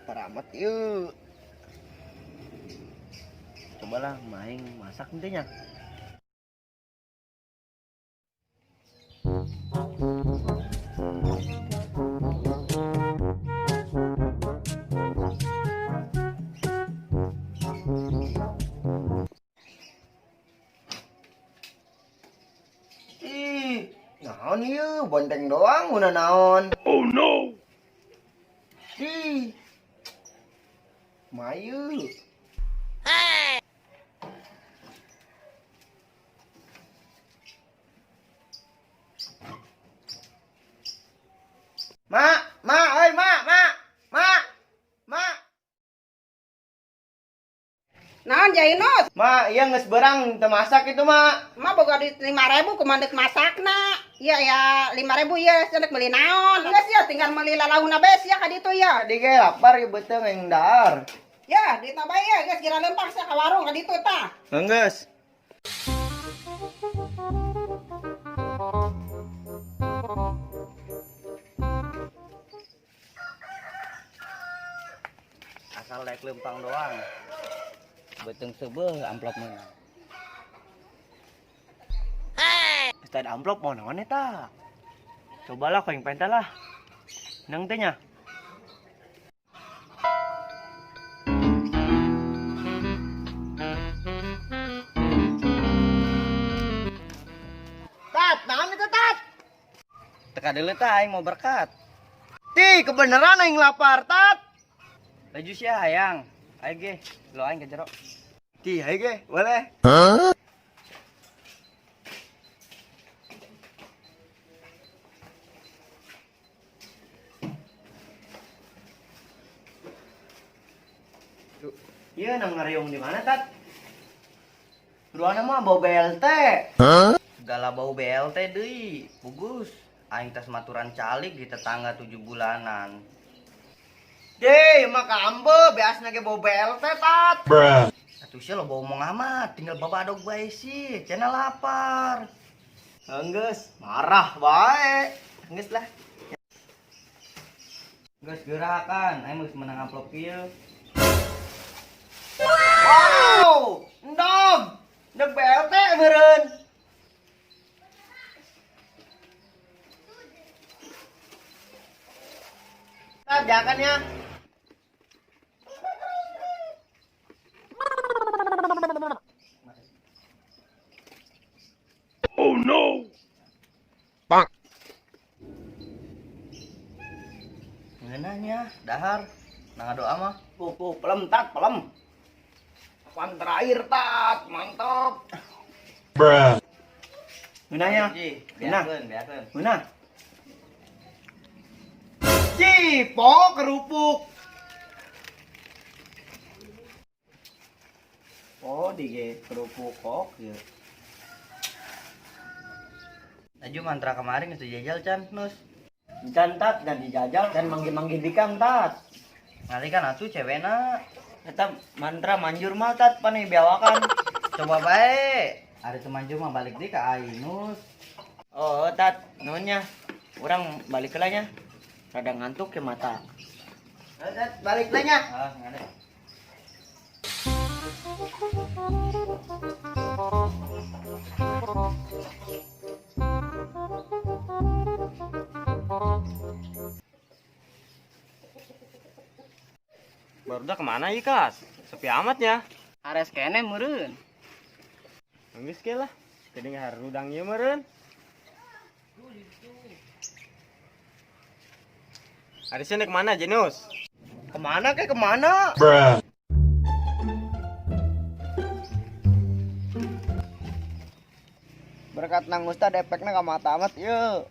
Paramat yuk. Cobalah main masak intinya. Ih, naon ieu bonteng doang una naon. Oh no. Ih. Mayu. Hey. Ma, ma, oi ma, ma, ma, ma. Naon Jainus? Ma, iya geus berang teu masak itu, Ma. Ma boga duit 5.000 kumaha deuk masakna. Iya ya, 5.000 ieu cenah meuli naon. Geus ya tinggal meuli lalauna bae sia ka ditu ya. Tadi ge lapar ieu beuteung aing dahar. Ya, duitna bae ya geus kira lempang sia ka warung ka ditu tah. Geus. Asal daek lempang doang. Beuteung seubeuh amplop meunang. Geus ada amplop mau naon eta? Cobalah kau yang pentah lah. Nang teh nya. Tat, naon itu tat? Teka deuleu tah aing mau berkat. Ti, kebenaran aing lapar tat. Laju sia hayang. Ayo ge, lo aing ke jero. Ti, ayo ge, boleh. Huh? Iya, nang ngariung di mana tat? Ruana mah bau BLT. Huh? Segala bau BLT deui, pugus. Aing tas maturan calik di tetangga 7 bulanan. Deh, mah kambe beasna ge bau BLT tat. Bruh. Atuh sia lo bau omong amat, tinggal babadog bae sih, cenah lapar. Enggeus, marah bae. Enggeus lah. Geus gerakan, aing geus menang amplop ieu. Wow, endog. Endog BLT meureun. Tat, jangan ya. Oh no. Bang. Ngeunahnya, dahar. Nah doa mah. Puh, pelem tat, pelem. Apaan terakhir tat, mantap. Bruh. Ngeunahnya. Ji, Ngeunah. biarkeun, biarkeun. Ngeunah. Cipo kerupuk. Oh, di kerupuk kok ya. Laju mantra kemarin geus dijajal can, Nus. Can tat dan dijajal dan manggil-manggil dikang tat. Ngalikan atuh cewena. Eta mantra manjur mah tat paneh biawakan. Coba bae. Ari teu manjur mah balik deui ka aing, Nus. Oh, tat, nuhun nya. Urang balik heula nya. Rada ngantuk ya mata. Tat, balik heula nya. Ah, ngade. Barudak kemana ieu, Kas? Sepi amat ya. Ares kene meureun. Geus ge lah. Geuning harudang ieu meureun. Arisnya naik kemana, Jenus? Kemana ke kemana? Bruh. Berkat nang Ustad efeknya ka mata amat ieu.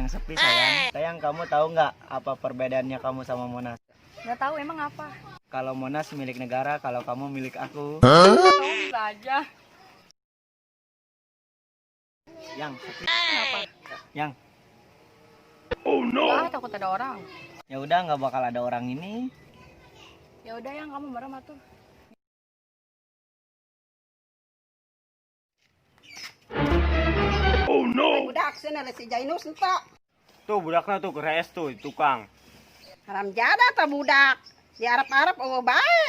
Yang sepi sayang. Sayang, kamu tahu nggak apa perbedaannya kamu sama Monas? Nggak tahu, emang apa? Kalau Monas milik negara, kalau kamu milik aku. Kamu bisa aja. Yang sepi. Kenapa? Yang. Oh no! Ah, takut ada orang. Ya udah, nggak bakal ada orang ini. Ya udah, Yang, kamu merem atuh. Oh no! Budak cenah si Jainus ente. Tuh budakna tuh keres tuh tukang. Haram jadah tah budak. Diarap-arap eueuh bae.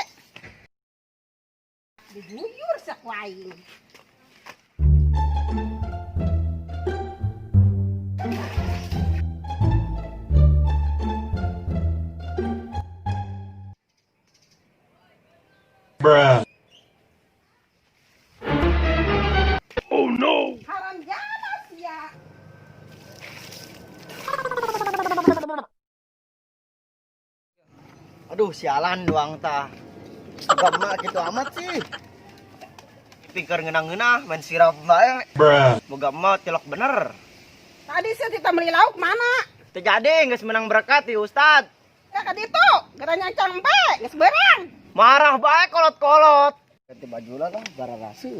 Dijujur sak aing. Bruh. Oh no! Haram jadah sia. Aduh, sialan doang tah. Gak gitu amat sih. Pikir ngeunah-ngeunah, main sirap bae. Bruh. Boga emak tilok bener. Tadi sia tita meuli lauk mana? Teu jadi geus menang berkat di Ustad. Ya ka ditu, gara nyancang bae, geus beurang. Marah bae kolot-kolot. Ganti baju lah lah, bara rasa.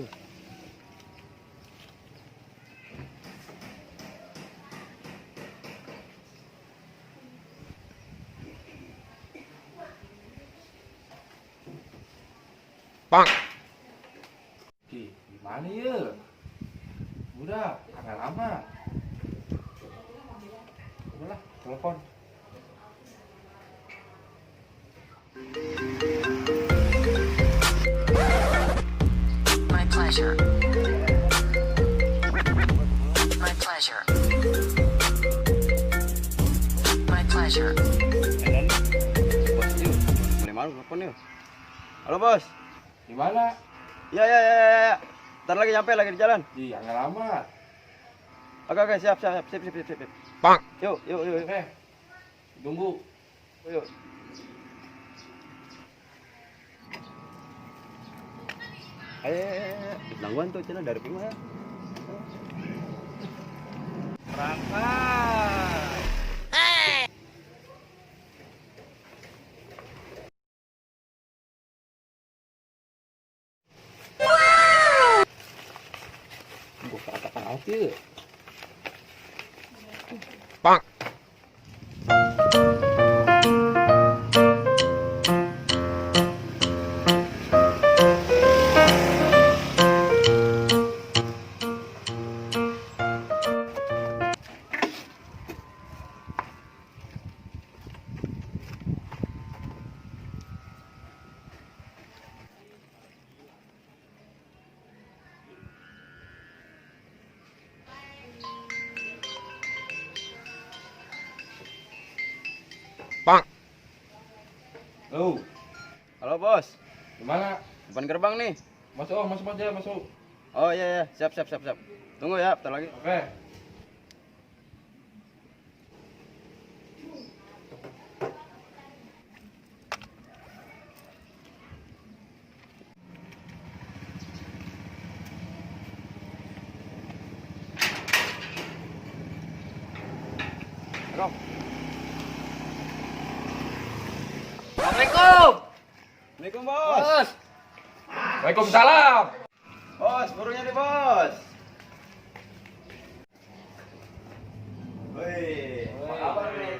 Bonk. Ki, gimana ya? Udah, agak lama. Udahlah, telepon. My pleasure. My pleasure. My pleasure. Bos yuk. Boleh malu telepon yuk. Halo bos. Di mana? Ya ya ya ya. Ya. Ntar lagi nyampe, lagi di jalan. Di, agak lama. Oke oke, siap siap siap siap siap siap. Bonk. Yuk yuk yuk yuk. Oke. Tunggu. Yuk. Ayo, ayo, ayo, ayo. Gangguan tuh cina dari Bima ya. Berangkat. Gua katakan aja. Bonk. Bonk. Halo, Halo bos. di mana? Depan gerbang nih. Masuk, oh, masuk aja, masuk. Oh iya iya, siap siap siap siap. Tunggu ya, bentar lagi. Oke. Rob. Assalamualaikum. Assalamualaikum bos. Bos. Waalaikumsalam. Bos, burungnya nih bos. Woi, apa kabar nih?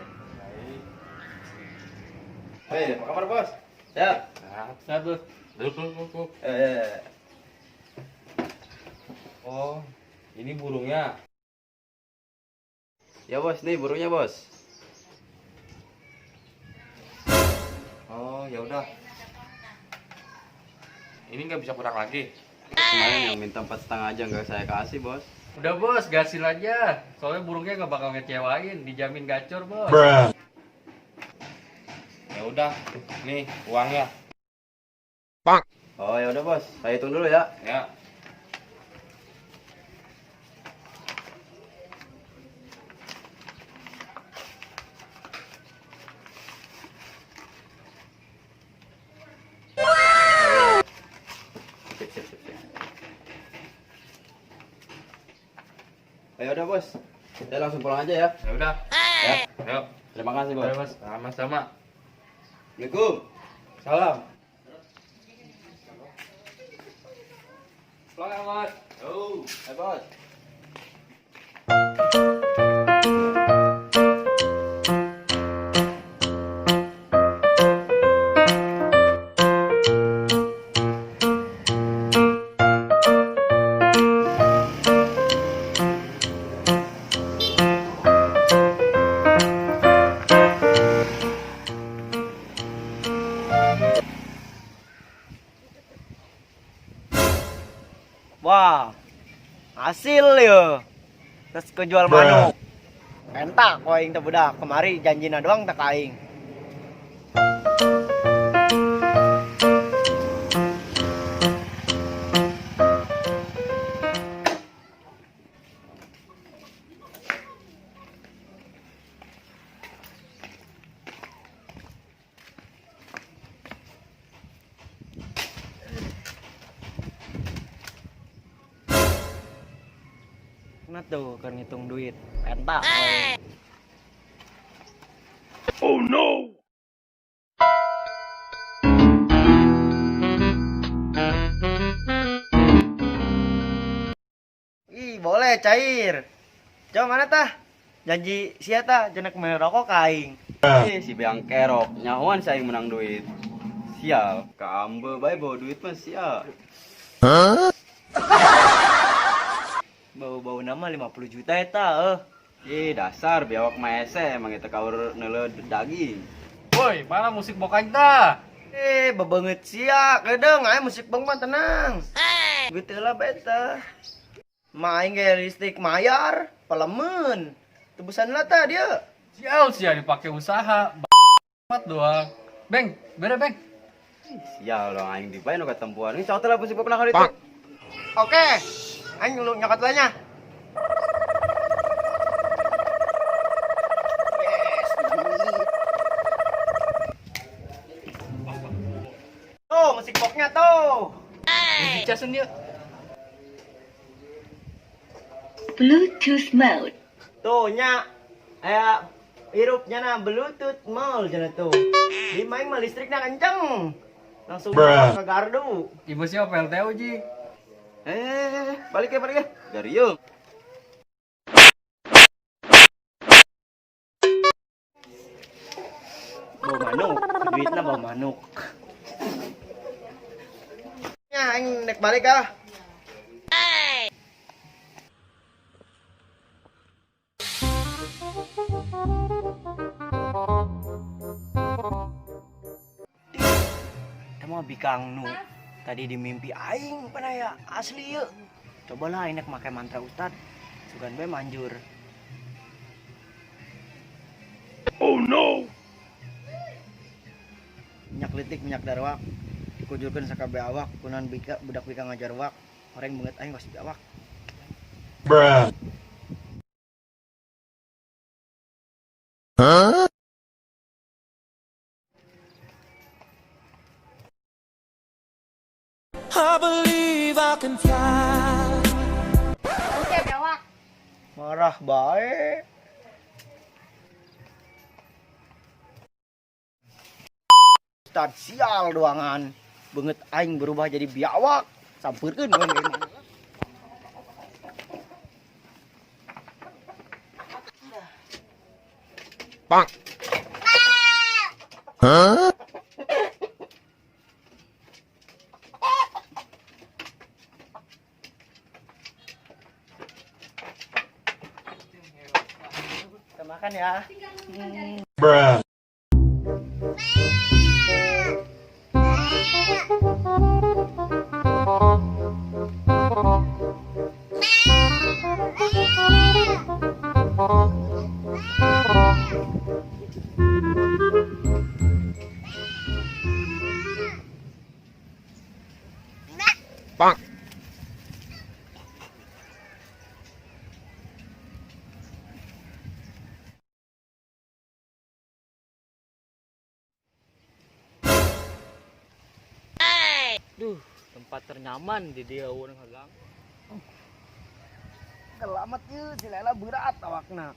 Hei, apa kabar bos? Sehat? Sehat, sehat, Bos. Duduk, duduk, duduk. Eh, Oh, ini burungnya. ya bos, nih burungnya bos. Oh, ya udah. Ini nggak bisa kurang lagi. Kemarin yang minta 4,5 aja nggak saya kasih bos. Udah bos, gasin aja. Soalnya burungnya nggak bakal ngecewain, dijamin gacor bos. Bruh. Ya udah, nih uangnya. Bonk. Oh ya udah bos, saya hitung dulu ya. Ya. Sip sip sip. Sip. Oh, ya udah bos, Kita langsung pulang aja ya. Ya udah. Ya. Ayo. Terima kasih, Bos. Ayo, Mas. Sama-sama. Assalamualaikum. Salam. Pulang ya, Mas. Oh, eh, Bos. Wah, hasil ya. Terus kejual manuk. Entak ku aing teh budak, kemari janjina doang tak aing. Nah tuh, keur ngitung duit. Entak. Oh no! Ih, boleh cair. Coba mana tah? Janji sia tah jenek meuli rokok ka aing. Ih, si beang kerok, nyahoan saya menang duit. Sial, kambe bae bawa duit mah sial. Bau-bau nama 50 juta eta eh. Ih, dasar biawak mah ese emang eta kaur neuleuh daging. Woi, mana musik bokaing tah? Eh, bebeungeut sia, kedeung aya musik bang mah tenang. Gitu lah beta. Main gaya listrik mayar, pelemen. Tebusan lah tah dia. Sial sia dipakai usaha. Amat doang. Beng, bere beng. Sial dong aing dibae nu katempuan. Ini cowok lah musik pernah kali itu. Oke. Aing lu nyokot lah nya. Tuh, musik boxnya tuh. Dicasun dia. Bluetooth mode. Tuh nya aya hirupnya na Bluetooth mall jana tuh. Di main mah listriknya kenceng. Langsung ke gardu. Ibu siapa PLTU, Ji? Balik ya, balik ya. Gariung. Bawa manuk, duitnya bawa manuk. Ya, aing nek balik ah. Emang bikang nu tadi di mimpi aing pernah ya asli yuk. Cobalah aing nek make mantra ustad, sugan bae manjur. Oh no! Minyak litik minyak darwak dikujurkeun sakabeh awak kunan bika budak bika ngajarwak horeng beungeut aing pasti awak. Bruh. Oke, biawak. Marah bae. Ustad sial doangan. Beungeut aing berubah jadi biawak. Sampeurkeun we geuning. Bonk. Huh? Kita makan ya. Bruh. Bonk. Duh, tempat ternyaman di dia urang hagang. Kelamat ieu si Lela berat awakna.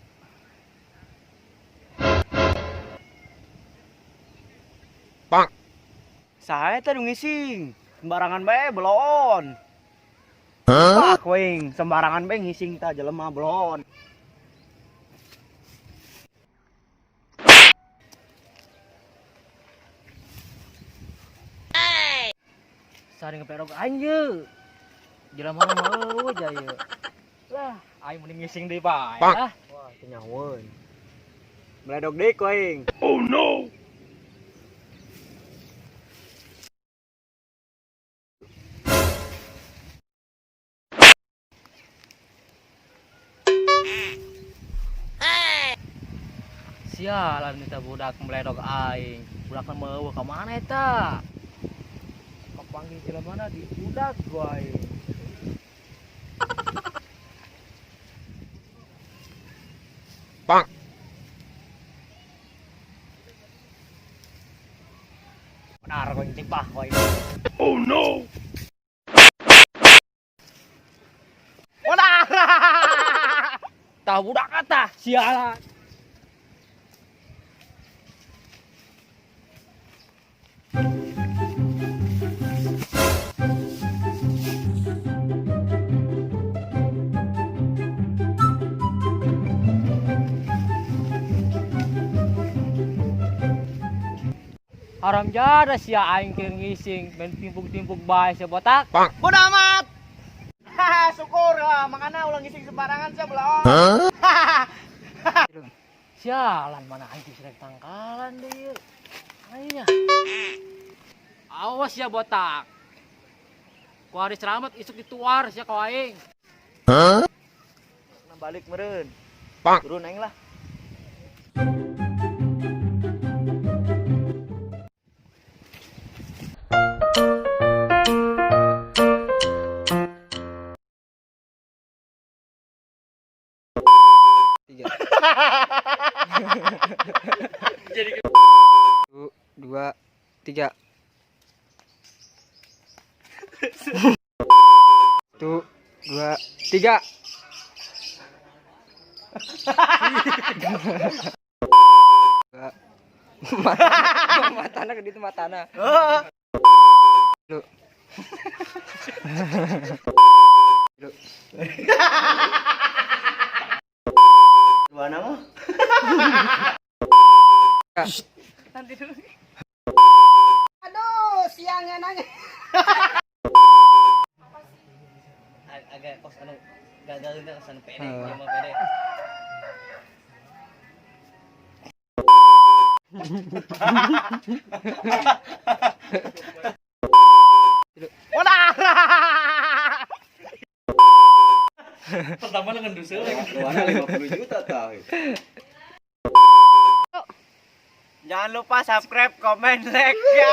Bang. Saha eta nu ngising? Sembarangan bae belon. Huh? Wing, sembarangan bae ngising tah jelema belon. Saring ngeperok aing ye. Jelema mah eueuh aja ye. Lah, aing mending ngising deui bae lah. Wah, teu nyahoeun. Meledog deui ku aing. Oh no. Sialan eta budak meledog aing. Budakna mah eueuh ka mana eta? Kapanggih jelemana di budak ku aing. Bang. Benar kau tipah kau. Oh no. Wadah. Tah budak tah sialan. Haram jada sia aing keur ngising main timpuk-timpuk bae sia botak. Bang. Bodoh amat. Haha, syukur lah, makana ulah ngising sembarangan sia belon. Sialan mana aing bisa tangkalan deui. Aingnya. Awas ya botak. Ku hari selamat isuk dituar sia ka aing. Huh? Nah, balik meureun. Bang. Turun aing lah. Jadi 1, 2, 3. 1, 2, 3. Matana ke ditu matana. Lu. Lu. Dua nama. Nanti dulu. Aduh, siangnya nanya. Agak kos anu gagal teh anu pede, jelema pede. Wadah. Pertama dengan dusul lagi. Warna 50 juta tah. Jangan lupa subscribe, komen, like ya.